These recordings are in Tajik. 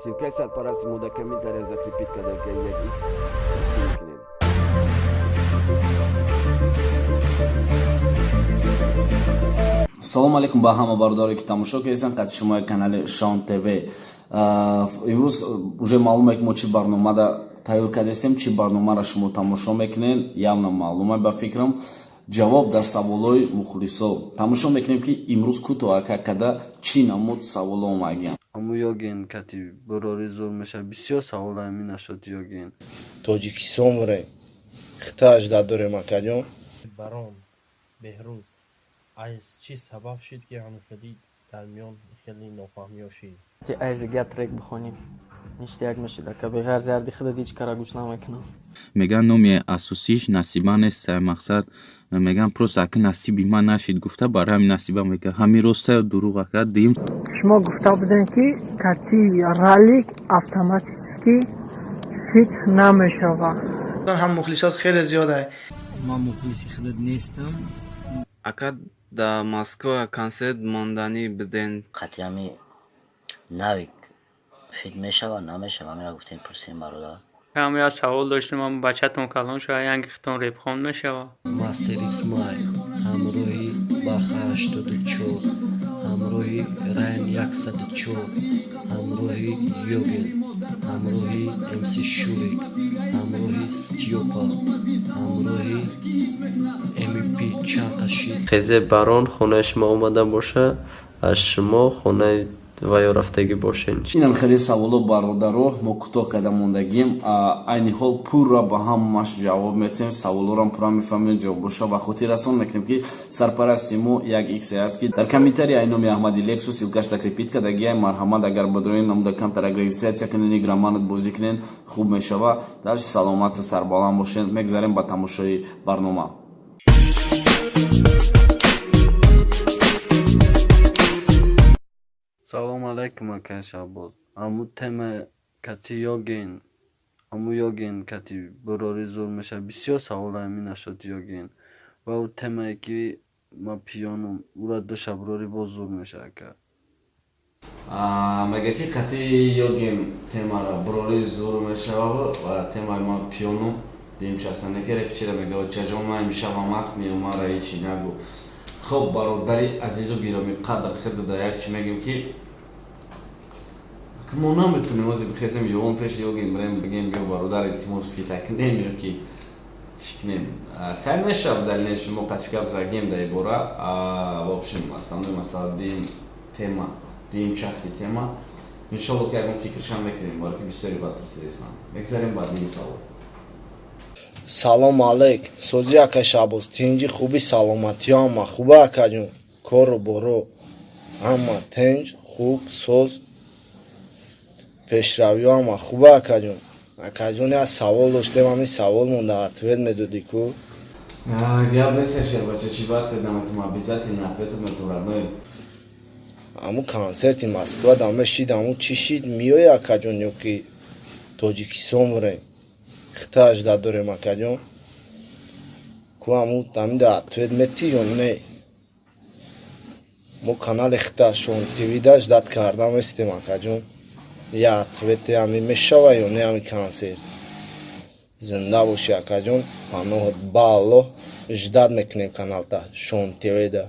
Ссылкаи сарпарасти мо дар комментария закрепить карда, як икс дастгирӣ кунед. Салому алейкум ба ҳама бародаре, ки тамошо кардастанд қати шумо канали Шон ТВ. Имрӯз уже маълуме, ки мо чӣ барномада тайёр кардастем, чӣ барномаро шумо тамошо мекунед, явно маълуме ба фикрам. Ҷавоб дар саволҳои мухлисо тамошо мекунем, ки имрӯз кӯтоҳака када чӣ намуд саволо омагиянд. Аму Ёген кати бурори зур мешавад. Бисёр савол ҳамин нашуд, Ёген. Тоҷикистон бурем, хита ажда дорем, акаҷон. Барон Беҳрӯз, аз чӣ сабаб шуд, ки ҳамхелӣ дар миён хеле нофаҳмиҳо шуд? Айз дигар трек бихонем, ништяк мешид, ака. Беғарзи ҳарди худат ҳеҷ кара гӯш намекунам. Меган, номи асосиш Насиба нест, мақсад меган, просто ака насиби ман нашид гуфта, барои ҳамин Насиба мега. Ҳамин роста ё дурӯғ, ака дим? Шумо гуфта будем, ки кати ралик автоматически фит намешавад. Ҳам мухлисот хеле зиёда. Ман мухлиси худат нестам. Ака, да Москва консерт монданӣ биден. Қатъи навик фит мешава, намешава, ҳамира гуфтем, пурсем, бародар. Ҳам як савол доштем: ам бачатон калон шава, янги хитон репхон мешава? Мастер Исмаил ҳамроҳи Баха 84, ҳамроҳи Райн 104, ҳамроҳи Йоген, ҳамроҳи МС Шурик, ҳамроҳи Стёпа, ҳамроҳи МП чанд қашид. Хезе барон хонаи шумо омада боша, аз шумо хонаи ва ё рафтагӣ бошен. Инам хеле саволо, бародаро, мо кӯтоҳ карда мондагим. Айни ҳол пурра ба ҳамаш ҷавоб метиҳем, саволорам пурра мефаҳмем, ҷавоб боша. Ва хотиррасон мекунем, ки сарпарасти мо як иксе аст, ки дар комментария ай номи Аҳмади Лексус ссылкаш закрепить кардагиай. Марҳамат, агар бадроин намуда, камтар регистрация кунен, игроманат бозӣ кунен, хуб мешава. Дарси саломату сарбаланд бошен. Мегзарем ба тамошои барнома. Салом алейкум, акай Шаҳбоз. Аму тема кати Ёген, аму Ёген кати бурори зур мешавад. Бисёр савол ҳамин нашуд, Ёген. Ва ӯ темае, ки ман пиёном, ӯра душа бурори боз зур мешавад, ака. Мега, ки кати Ёген темара бурори зур мешава ва темаи ман пиёном дим часане, ки репчира мега: «Очаҷон, ман имшаб маст меомара, ҳечи нагу». Хоб, бародари азизу гиромӣ қадр, хирдада як чи мегем, ки мо наметонем ози бихезем, ёон пеши Ёгин бирем, бигем: «Биё, бародар, илтимос, фита кунем» ё ки чӣ кунем. Хайр, мешавад, далине шумо қачгап загем дар ибора. В общем, основной масъала дим тема, дим части тема. Иншолло, ки ягон фикршам мекунем, баро ки бисёри бад пурсидестам. Мегзарем ба дим савол. Салом алейк, сози, ака Шабоз, тинҷи, хуби, саломатӣ, ҳама хуба, акаҷон, кору боро ҳама тинҷ, хуб, соз, пешравиҳо ҳама хуба, акаҷон. Акаҷон, як савол доштем, ҳамин савол монда, ответ медодӣ ку. Гап нест, шербача, чӣ ба ответ наметум, обязательно ответат метум, родной. Ҳамун консерти Москва даме шид, ҳамун чӣ шид, миёи, акаҷон, ё ки Тоҷикистон бурем, хита ажда дорем, акаҷон, ку? Ҳамун ҳамида ответ метӣ ё не? Мо канали хита Шон ТВда ждать карда местем, акаҷон. Я ответи ҳамин мешава ё не, ҳамин консерт? Зинда бошӣ, акаҷон, паноҳат ба Аллоҳ, ждать мекунем каналта Шон ТВда.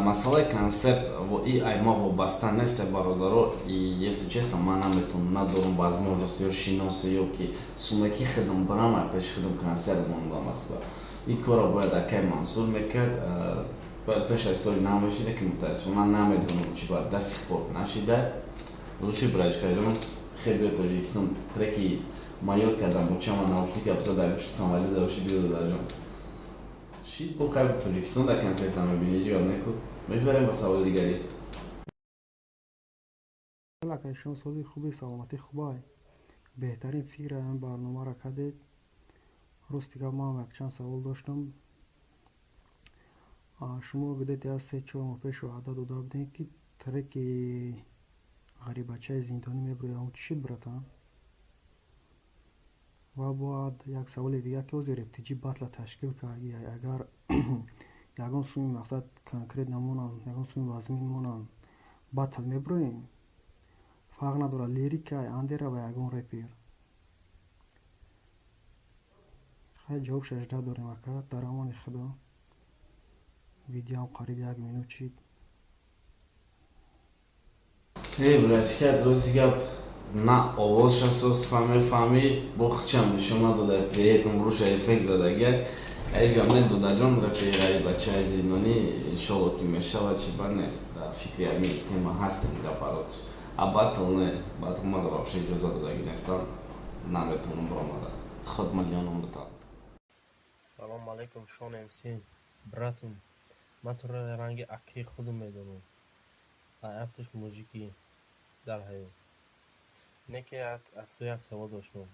Масъалаи консерт и ай ма вобаста несте, бародаро. И если честно, ман наметонам, надорам возможност ё шиносе, ё ки сумаки хидм бирам, ай пеши хидм консерт монда Москва. Ин корро бояд акай Мансур мекард, бояд пеш аз соли нав мешида, ки мутаассифона намедонам, чи бояд до сих пор нашида. Лучше, братишкаҷон, хел биё Тоҷикистон, треки маёд кардам, учама наушники абзада, гӯши самолёт давши биё, дадаҷон. Шид бо қайб Тоҷикистон дар консерта мебини, ҳеҷ гап неку. Мегзарем ба саволи дигарӣ. Акай, шумо сози, хуби, саломатӣ хубай? Беҳтарин фикра ин барномаро кардед. Рости гап, ман якчанд савол доштам. Шумо где-то аз 3-4 моҳ пеш ваъда дода будем, ки треки Ғарибачаи зиндонӣ мебуред. Он чӣ шуд, братан? Ва бояд як саволи дигар, ки ҳозир Рептиҷӣ батла ташкил кард, агар ягон суми мақсад конкрет намонанд, ягон суми вазмин монанд, батл мебуроем? Фарқ надорад лирика, андера ва ягон репер. Хай, ҷавобша жда дорем, ака, дар амони Худо. Видеоам қариб як минут шид. Эй, братика, рости гап, на овозша соз мефаҳмӣ, бо хичам нишон надода, при этом руша эффект задага. Ҳеҷ гап не, додаҷон, репери ғариб, бачаи зиндонӣ, иншолло ки мешавад, чи ба не, дар фикри ҳамин тема ҳастем. Гапа рост, а батл не, батл мада вообще иҷоза додагӣ нестам, наметавонам баромада, худ миллионам битам. Салому алайкум, Шон МС, братум. Ман туро ранги акаи худум медонам. Ай афташ мужики дар ҳаёт. Не ки аз ту як савол доштам.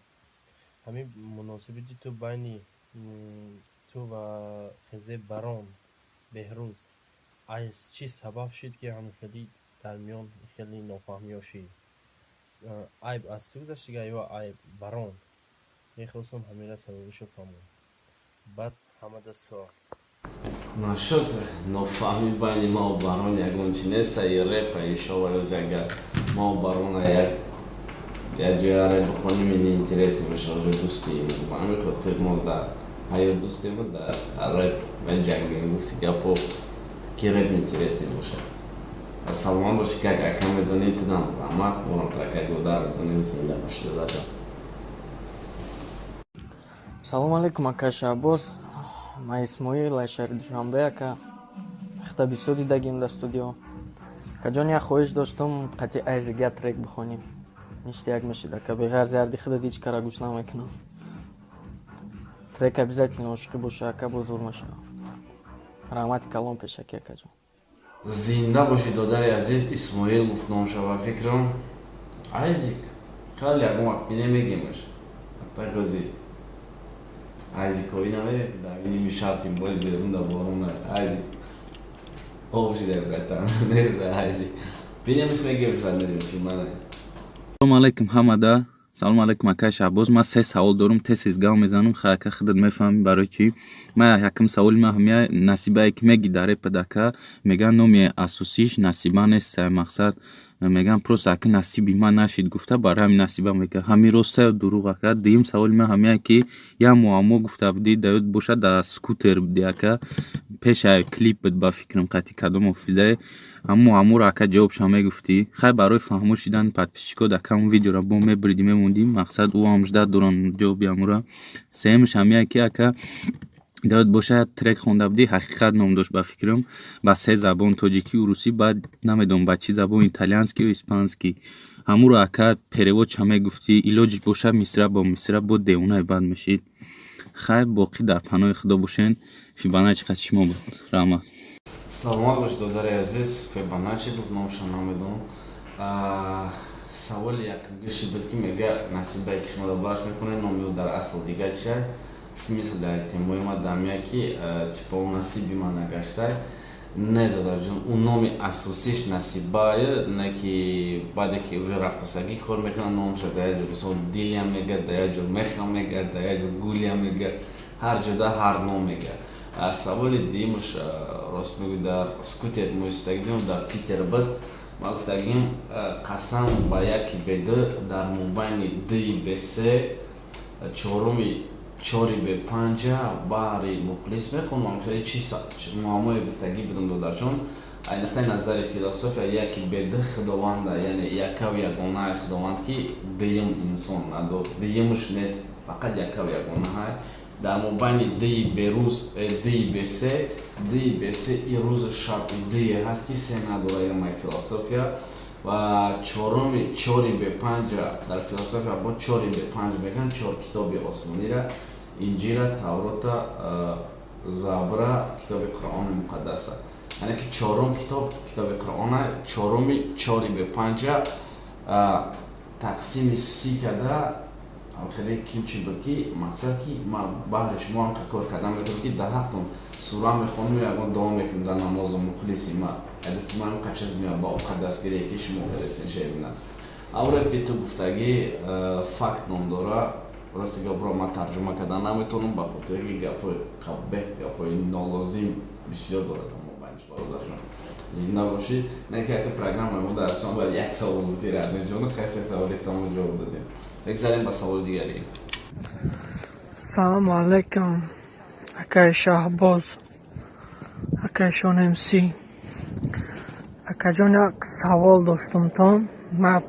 Ҳамин муносибати ту байни ту ва Хезе Барон Беҳрӯз аз чӣ сабаб шуд, ки ҳамин хеле дар миён хеле нофаҳмиҳо шид? Айб аз ту гузаштига ё айб Барон? Мехостам ҳаминро сабабашо фаҳмам. Баъд ҳамада суол. Нашуд, нофаҳмӣ байни маву Барон ягон чи неста, и репа, иншолло, ёзи агар маву Барона як ҷоя реп бихонем, ини интересно мешавад, уже дӯстием. Ба ҳамин хотир мо дар ҳаёт дӯстему, дар реп меҷангем, гуфти гапо, ки реп интересный бошад. Саломат бошӣ, как ака медонӣ, тудам раҳмат, морам тракай годар медонем, зинда бошӣ, додаҷон. Салому алайкум, ака Шаҳбоз. Ман Исмоил аз шаҳри Душанбе, ака. Хита бисёр дидагим дар студио. Акаҷон, як хоҳиш доштам: қати Айзига трек бихонем. Ништяк мешид, ака. Беғарзи ҳарди худат ҳеҷ кара гӯш намекунам. Трек обязательно ошиқӣ боша, ака, бозур мешавад. Раҳмати калон пешакӣ, акаҷон. Зинда бошӣ, додари азиз. Исмоил гуфт номша, ба фикрам. Айзик хеле ягон вақт намегемаш, такози айзиковӣ намерем, дар ними шаб, тим боли берун да борон, айзик об шида, братан, нест айзик, бинемш, мегемш ва мерем, чи мана. Салому алайкум ҳамада. Салому алайкум, акай Шаҳбоз. Ман се савол дорум, тез тез гап мезанам. Хай, ака, худат мефаҳмӣ барои чӣ. Ман якум саволи ман ҳамия: Насибае ки меги дар репад, ака, мегӯянд номи асосиш Насиба нест, мақсад мегӯянд просто ака насиби ман нашид гуфта, барои ҳамин Насиба мега. Ҳамин роста ё дурӯғ, ака? Дуюм саволи ман ҳамия ки як муаммо гуфта будӣ, дар ёд бошад, дар скутер будӣ, ака, пеша клип буд, ба фикрам, қати кадом ҳофизае. Ҳамун муамморо, ака, ҷавобша мегуфтӣ. Хай, барои фаҳмо шидани подписчикот, ака, он видеоро бо мебуридӣ, мемондӣ, мақсад ӯ ҳам ждать доранд ҷавоби ҳамура. Сеюмаш ҳамия ки, ака, дар ёд бошад, трек хонда будӣ, «Ҳақиқат» ном дошт, ба фикрам, ба се забон: тоҷикӣ, урусӣ, баъд намедонам ба чӣ забон, итальянский ё испанский. Ҳамуро, ака, переводша мегуфтӣ, илоҷиш бошад, мисра бо мисра, бо девонаи бад мешид. Хайр, боқӣ дар паноҳи Худо бошен. Фибоначи қати шумо буд. Раҳмат. Саломат бош, додари азиз. Фибоначи гуфт номша, намедонам. Саволи якумгиши буд, ки мега Насибае ки шумо дар бараш мехонед, номи ӯ дар асл дига чия? Смысл дар темои ма дамия ки типа ӯ насиби ман нагаштай. Не, додарҷон, ӯ номи асосиш Насибае, не ки баъде ки уже раққосагӣ кор мекунад, номша дар як ҷо, мисол, Дилия мега, дар як ҷо Меха мега, дар як ҷо Гулия мега, ҳар ҷода ҳар ном мега. Саволи дуюмаш, рост мегӯй, дар скутер мо истагидем, дар Питер буд. Ма гуфтагим: қасам ба яки беду, дар мобайни дуи бе се, чоруми чори бе панҷа, баҳри мухлис мехонам. Хеле чи муаммое гуфтагӣ будам, додарҷон. Аз нуқтаи назари философия, яки беду худованда, яъне якаву ягонаи худованд, ки дуюм инсон надор, дуюмаш нест, фақат якаву ягонаҳай. Дар мобайни дуи берӯз, дуи бе се, дуи бе се и рӯзу шаб, дуе ҳаст, ки се надора, ямаи философия. Ва чоруми чори бе панҷа, дар философия бо чори бе панҷ мегӯянд чор китоби осмонира: Инҷила, Таврота, Забра, китоби Қуръони муқаддаса. Яъне ки чорум китоб китоби Қуръона. Чоруми чори бе панҷа тақсими 30 када хеле ким чи буд, ки мақсад ки ман баҳри шумо ҳам кор кардан метавонам, ки дар ҳақтон сура мехонам, ягон дуо мекунам дар намозу. Мухлиси ма ҳадиси ман қачаз меяд ба оқаддасгирие, ки шумо кадестен шерина. Авре ки ту гуфтагӣ, «Факт» ном дора. Рости гапро ман тарҷума кардан наметавонам, ба хотире ки гапҳои қабеҳ, гапҳои нолозим бисёр дорад мобайниш, бародарҷон. Зинда бошӣ. Не ки яка программа мо дар сон бояд як савол бутӣ, Радмирҷон, хай се саволи тамом ҷавоб додем. Бигзарем ба саволи дигаре. Салому алайкум, акаи Шаҳбоз, акаи Шон МС. Акаҷон, як савол доштумтон. Ман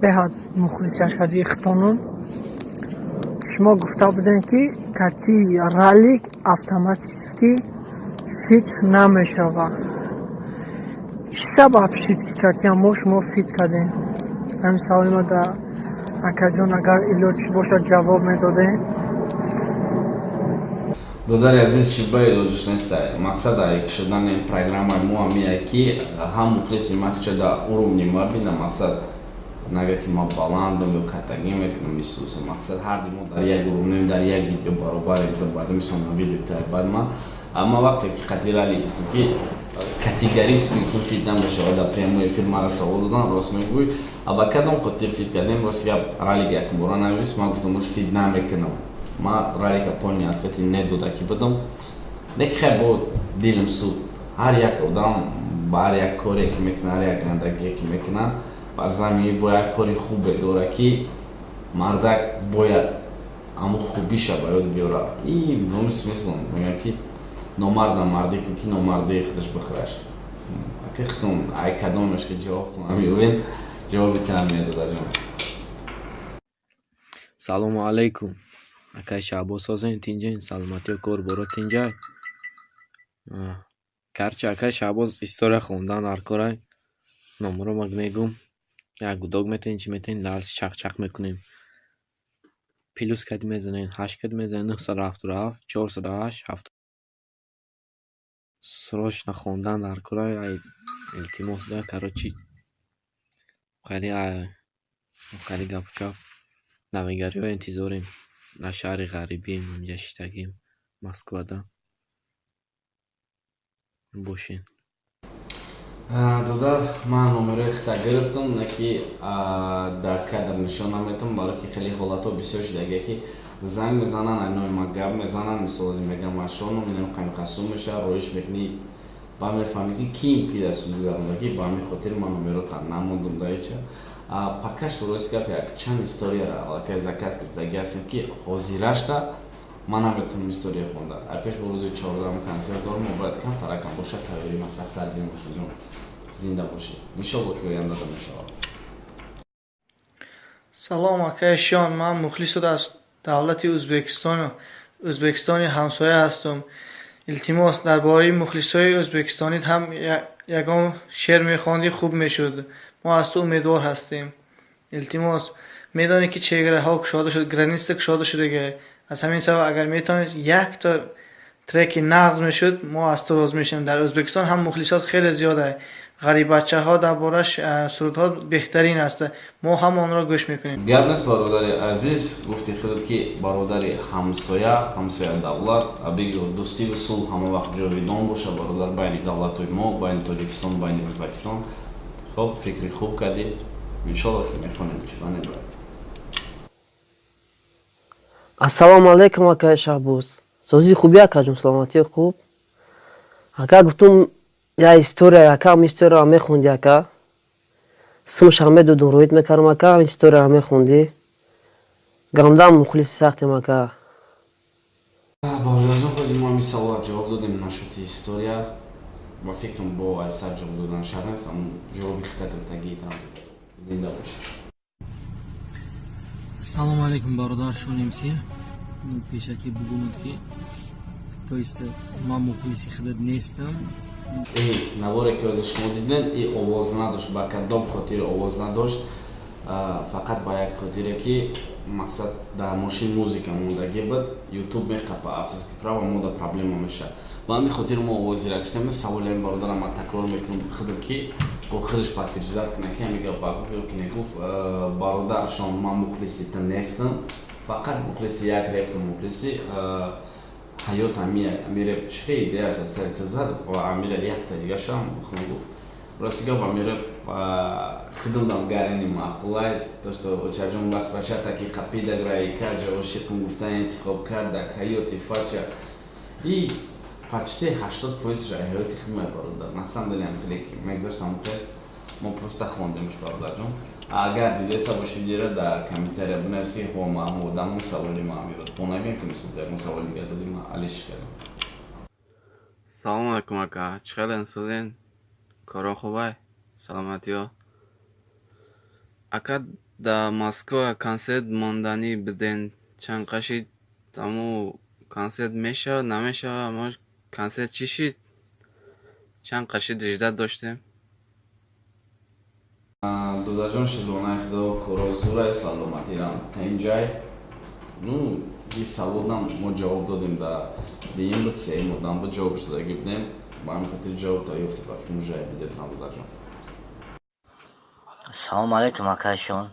беҳад мухлиси ашадии хитонум. Шумо гуфта будем, ки кати Ралик автоматически фит намешавад. Чӣ сабаб шид, ки кати мо шумо фит кардем? Ҳамин саволи ма да, акаҷон, агар илоҷ бошад, ҷавоб медодем. Додари азиз, чӣ ба илоҷиш нестай. Мақсад ай шудани программаи мо ҳамия, ки ҳам мухлиси махча да уровни ма бина. Мақсад нага ки ма баландам ё хатагӣ мекунам исуса. Мақсад, ҳарди мо дар як уровнем, дар як видео баробарем. Баъд мисол видео тай баъд ма, амма вақте ки қати Рали гуфтам, ки категорически гуфтам, фит намешавад, дар прямой эфир мара савол додан, рост мегӯй, а ба кадом хотир фит кардем? Рост гап, Ралик якумбора навис, ман гуфтам, фит намекунам. Ма Ралика полный ответи недода ки будам, леки хай, бо дилам суд. Ҳар як одам ба ҳар як коре ки мекунад, ҳар як гандагие ки мекунад, баъзан бо як кори хубе дора, ки мардак бояд ҳамун хубиша ба ёд биёра. И двум смыслом мегӯям, ки номарда мардӣ кун, ки номардии худаш бихӯраш. Аки худум ай кадомеш ки ҷавобтон меёбед, ҷавоби тана медодаҷон. Салому алайкум, акай Шаҳбоз, созен, тинҷен, саломатиё, кор боро тинҷай. Короче, акай Шаҳбоз, история хондан дар корай. Номро ма мегум, як гудок метавонед, чӣ метавонед, дарси чақчақ мекунем. Плюс кади мезанед, ҳашт кади мезанед, 977 408 7. Срочно хондан дар корай, ай илтимос да. Короче, хеле хеле гапу чап, навигариҳо интизорем. Дар шаҳри ғарибием, инҷа шиштагием, Москвада бошед. Додар, ман номерои хита гирифтам, не ки дар кадр нишон наметам, барое ки хеле ҳолатҳо бисёр шудагия, ки занг мезананд, ай номи ма гап мезананд. Мисол, мегам, ман шоном қасум мешавад, роиш мекунӣ, ба мефаҳмӣ, ки ким ки дасту гузарондаги. Ба ҳамин хотир ман номерота намондум даича. Пока что, рост гап, як чанд историяра аллакай заказ гирифтаги ҳастем, ки ҳозирашта ман наметавонам история хонда. Ай пеш бо рӯзи 14-ум консерт дорам, мо бояд камтаракам бошад, тайёрӣ ма сахттар бинем. Устодҷон, зинда бошед, иншолло, ки ояндада мешавад. Салом, акаи Шон, ман мухлисот аз давлати Ӯзбекистону Ӯзбекистони ҳамсоя ҳастам. Илтимос, дар бораи мухлисои ӯзбекистонит ҳам ягон шеър мехондӣ, хуб мешуд. Мо аз ту умедвор ҳастем. Илтимос, медонӣ, ки чегараҳо кушода шуд, граница кушода шудага. Аз ҳамин сабаб, агар метавонед, якто треки нағз мешуд, мо аз ту розӣ мешавем. Дар Ӯзбекистон ҳам мухлисот хеле зиёда. Ғариббачаҳо дар борааш сурудҳо беҳтарин аст, мо ҳам онро гӯш мекунем. Гап нест, бародари азиз, гуфти худат, ки бародари ҳамсоя, ҳамсоя давлат, бигзор дӯстиву сулҳ ҳама вақт ҷовидон боша, бародар, байни давлатҳои мо, байни Тоҷикистон, байни Ӯзбекистон. Хоб, фикри хуб кардӣ, иншолло, ки мехонем, чӣ небояд. Ассалому алайкум, акаи Шаҳбоз, созии хуби, акаҷон, саломатии хуб, ака. Гуфтум, я история, ака, историяро мехонди, ака, сумшам медодум, роид мекардам, ака, историяро мехонди. Гамдам мухлиси сахтем, ака. Бародарҷон, хози мо ҳамин савола ҷавоб додем нашоти история. Ба фикрам, бо айсар ҷавоб додан шарт нест, ҷавоби хита гирифтагиитам. Зинда бошед. Салому алайкум, бародар Шон МС. Пешакӣ бугумад, ки то есть ман мухлиси худат нестам. Наворе, ки ҳозир шумо диден, и овоз надошт. Ба кадом хотир овоз надошт? Фақат ба як хотире, ки мақсад, дар мошин музика мондагӣ буд, Ютуб меқапа, авторский право мода проблема мешавад. Ба ҳамин хотир мо овозира киштем. Саволи ҳамин бародарам ман такрор мекунам худам, ки бо худаш подтверждать кунад, ки ҳамин гап ба гуфт ё ки негуфт. Бародаршон, ман мухлиси ту нестам, фақат мухлиси як репту, мухлиси ҳаёт. Ами реп чӣ хел идея аст, сари ту зад ва амира якта дигашам гуфт. Рости гап, ами реп худам гарини маъқулай, то что очаҷон вақт бачата ки қапида граи каҷа ошиқм гуфтан интихоб кард дак ҳаёти фача и Почти 80 фоизш ҳаёти хидмат, бародар. На самом деле ам хеле ки мегзашт, ам хел мо просто хондемш, бародарҷон. Агар дидеса боши видеоро, дар комментария бинависи: ҳо, ма одамон саволи ма мебуд. Бо нагем ки мисол ягон саволи дига додим, ма алиш кардам. Салому алайкум, ака, чӣ хелен, созен, коро хубай, саломатиё, ака? Да Москва консерт монданӣ биден, чанд қашид, аму консерт мешавад, намешавад? Мо консерт чӣ шид? Чанд қашид ждать доштем. Додарҷон, шукронаи Худо, коро зурай, саломатирам тенҷай. Ну, и саволам мо ҷавоб додем, да диюм буд, сеюм одам буд, ҷавоб шудагӣ будем. Ба ҳамин хотир ҷавоб ёфтед, ба фикрам, уже видеотон, додарҷон. Салому алайкум, акайшон.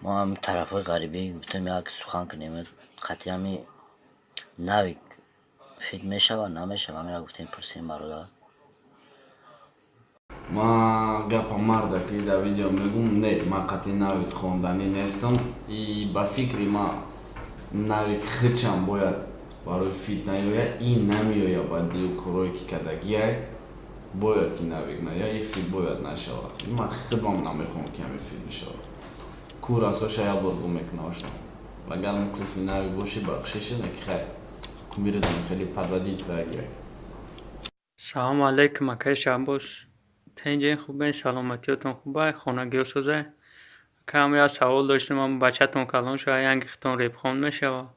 Мо ҳами тарафҳои ғарибӣ гуфтем, як сухан кунем. Қатъи ҳами Навик feat мешавад, намешава? Ҳамира гуфтем, пурсем, бародар. Ма гапа марда ки дар видео мегум: не, ман қатъи Навик хонданӣ нестам. И ба фикри ма, Навик хичам бояд барои feat наёя и намеоя. Баъди корое ки кардагиай, бояд ки Навик наёя и feat бояд нашавад. Ман худам намехоҳам, ки ҳамин feat бишавад. Ку расоша як бор гум мекуна ошно. Агар мухлиси Навик бошӣ, бахшише, не ки хайр, кумиридам хеле подводить кардагиай. Салому алайкум, акаи Шаҳбоз, тенҷен, хубен, саломатиётон хубай, хонагиҳо созай? Акам, як савол доштем: ам бачатон калон шава, янги хитон репхон мешава?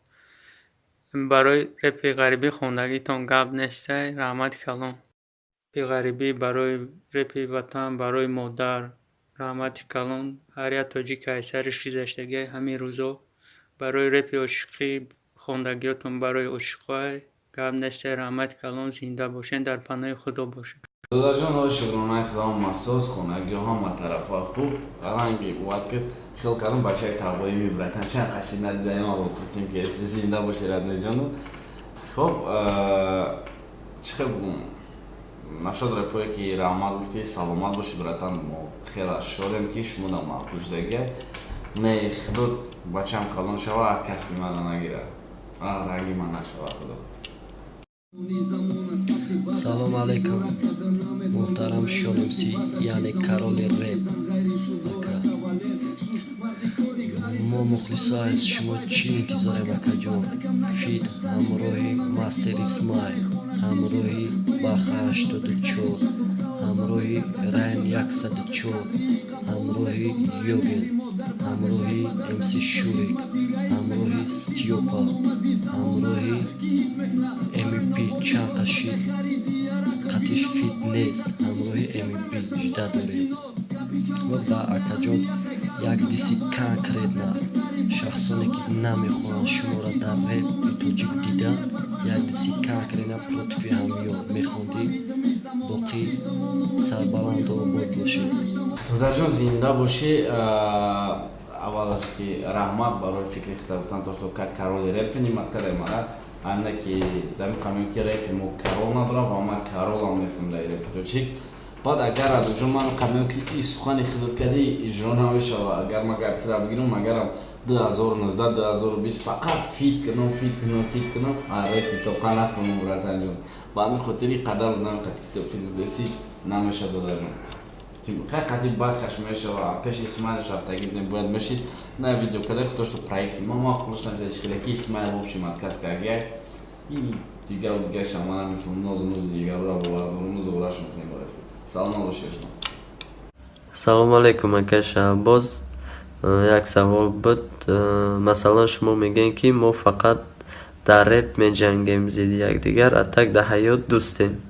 Барои репи ғарибӣ хондагитон гап нестай. Раҳмати калон. Репи ғарибӣ барои репи ватан, барои модар. Раҳмати калон. Ҳар як тоҷик аз сариш гузаштагиай ҳамин рӯзо. Барои репи ошиқӣ хондагиётон барои ошиқҳоай, гап нестай. Раҳмати калон, зинда бошед, дар паноҳи Худо бошед. Додарҷон, ҳо, шукронаи Худо, масоз, хонагиҳо ҳама тарафа хуб. Ранги бувад ки хел кардам, бачаи тавоӣ мебратан, чанд қаши надидаем, ама пурсем ки зинда боши, раднеҷону. Хоб, чӣ хел бугум, нашод репое ки раҳмат гуфтӣ, саломат бошӣ, братан. Мо хела шодем, ки шумо да маъқул шудагиай. Не, Худо, бачаам калон шава, касби мана нагирад, ранги ман нашава, Худо. Салом алейкум, муҳтарам Шон МС, яъне короли реп. Ака, мо мухлисо аз шумо чӣ интизорем, акаҷон? Feat ҳамроҳи Мастер Исмаил, ҳамроҳи Баха 84, ҳамроҳи Райн 104, ҳамроҳи Йоген, ҳамроҳи МС Шурик, ҳамроҳи Стёпа, ҳамроҳи МП. Чанд қашид қатиш feat нест, ҳамроҳи МП ждать дорем. Ва ба акаҷон як дисс и конкретно шахсоне ки намехоҳанд шуморо дар репи тоҷик дидан, як дисс и конкретно против и ҳамиё мехондӣ. Боқӣ сарбаланду обод бошед. Додарҷон, зинда бошӣ. Аввалаш ки раҳмат барои фикри хита гуфтан, то что как короли реп принимать кардай мара. Ана ки дар мехоҳам, ки репи мо король надорам ва ман король ам нестам дар репи тоҷик. Баъд агар, Радоҷон, ман қабл ки и сухани хидат кардӣ, иҷро намешава. Агар ман гапитра бигирам, агарам 2019, 2020 фақат feat кунам, feat кунам, feat кунам, репи тоқа накунам, братанҷон. Ба ҳамин хотири қадар одам қати китоб feat гуфтаси намеша, додарҷон. Қати бахаш мешава, пеши Исмаилш рафтагӣ будем, бояд мешид на видео када, то что проекти ма маъқулш нашуда, ки Исмаил в общем отказ кардия и дигару дигарша ма намефаҳмам. Нозу нози дигарро бовар дорам, зӯраш мекунем. Саломат бошед. Салому алейкум, ака Шаҳбоз. Як савол буд. Масалан, шумо мегӯед, ки мо фақат дар реп меҷангем зидди якдигар, а так дар ҳаёт дӯстем.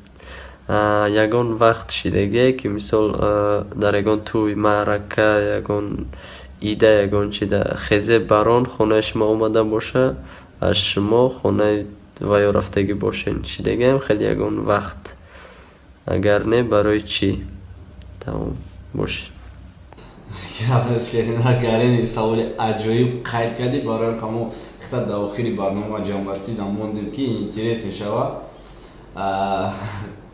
Ягон вақт шидагие, ки мисол дар ягон тӯй, маърака, ягон ида, ягон чида хезе барон хонаи шумо омада боша, аз шумо хонаи ваё рафтагӣ бошед? Шидагиам хеле ягон вақт? Агар не, барои чӣ? Тамом бошед. Шеринагарини, саволи аҷоиб қайд кардӣ. Барои ҳамо хита дар охири барнома ҷамъбастӣ дамондем, ки интересный шава.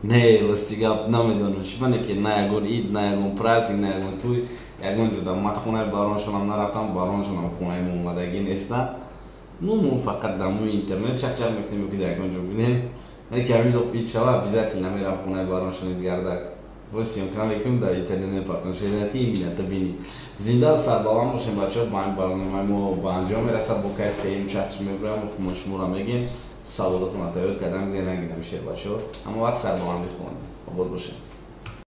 Не, рости гап, намедонам чӣ мане, ки на ягон ид, на ягон праздник, на ягон тӯй, ягон ҷода ман хонаи бароншонам нарафтам, бароншонам хонаи мо омадагӣ нестанд. Ну, мо фақат дар мои интернет чақчақ мекунем ё ки дар ягон ҷо бинем. Не ки ҳамин feat шава, обязательно мерам хонаи барон шунид гардак. Бо съёмка мекунем, дар интернет мепартон, шезнати именно бини. Зинда сарбаланд бошем, бачаҳо, ба ин барномаи мо ба анҷом мерасад. Бо кай сеюм частш мебурам, мо шуморо мегем. Саволотонро тайёр кардам, гире нагирам шер, бачаҳо. Ҳама вақт сарбаландӣ хонем. Обод бошем.